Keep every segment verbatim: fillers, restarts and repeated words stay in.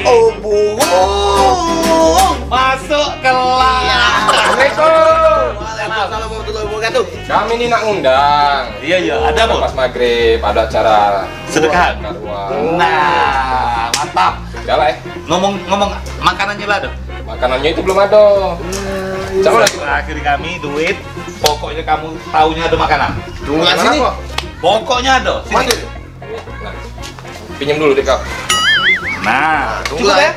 Oh, burung. Masuk kelas. Assalamualaikum. Waalaikumsalam warahmatullahi wabarakatuh. Kami ni nak ngundang. Iya, iya, ada, Bos. Pas maghrib ada acara sedekahan. Sedekah. Nah, mantap. Galak, eh. Ngomong, ngomong makanannyo lah tu. Makanannyo itu belum ada. Siapa lagi? Terakhir kami duit. Pokoknya kamu taunya ada makanan. Tunggu kat sini. Pokoknya ada. Sini. Mana? Nah, pinjam dulu deh kau. Nah, cukup ya?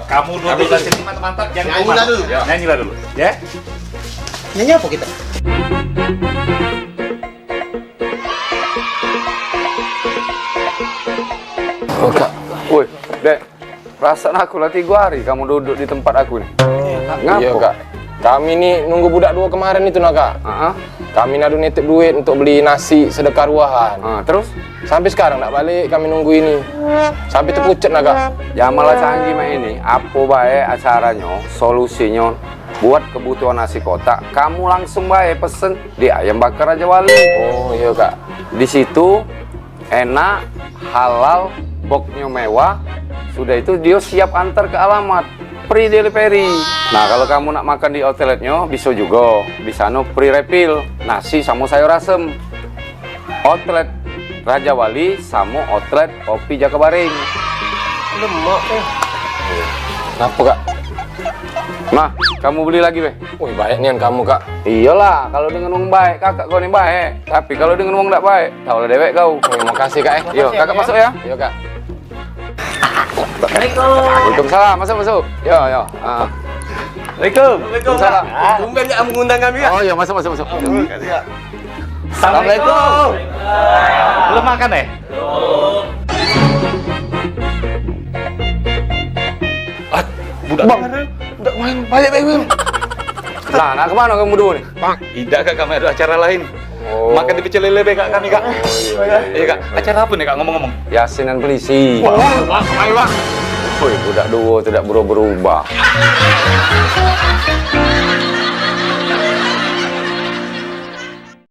Kamu dua belas ini mantap-mantap, jangan. Nyanyi lah dulu. Ya. Nyanyi lah dulu, ya. Nyanyi apa kita? Oh, Kak. Woi, Dek. Perasaan aku lah tiga hari kamu duduk di tempat aku ni. Ngapo? Iya, Kak. Kami ni nunggu budak dua kemarin itu nah, Kak. Heeh. Kami nado nitip duit untuk beli nasi sedekah ruahan. Ah, terus? Sampai sekarang ndak balik, kami nunggu ini. Sampai tepucet nah, Kak. Ya malah canggih mak ini. Apo bae acaranyo, solusinyo buat kebutuhan nasi kotak, kamu langsung bae pesen di Ayam Bakar Raja Wali. Oh, iya, Kak. Di situ enak, halal, boxnyo mewah, sudah itu dio siap antar ke alamat, free delivery. Nah, kalau kamu nak makan di outletnyo, bisa jugo. Di sano free refill, nasi samo sayur asem. Outlet Raja Wali samo outlet Kopi Jakabaring. Lemak, eh. Ngapo, Kak? Nah, kamu beli lagi, be. Wih, baik nian kamu, Kak. Iyolah, kalau dengan wong baik, kakak kau ni baik. Tapi kalau dengan wong dak baik, tahulah dewek kau. Oh, makasih, Kak, eh. Yo, kakak masuk ya. Yo, Kak. Assalamualaikum. Waalaikumsalam. Masuk, masuk. Yo, yo. Ah. Assalamualaikum. Waalaikumsalam. Tumben kamu ngundang kami ya? Oh, iya, masuk, masuk, masuk. Assalamualaikum. Belum makan, eh? Ah, budak. Bang, budak main balik, Bang. Lah, nak kemana kamu berdua ni? Idak, Kak, kami ada acara lain. Oh. Makan di pecel lele be, Kak, kami, Kak. Oh, iya, iya, iya, Kak. Acara apa nih, Kak, ngomong-ngomong? Yasin dan polisi. Wah, wah, ayo, Bang. Woi, budak duo tu dak berubah-berubah.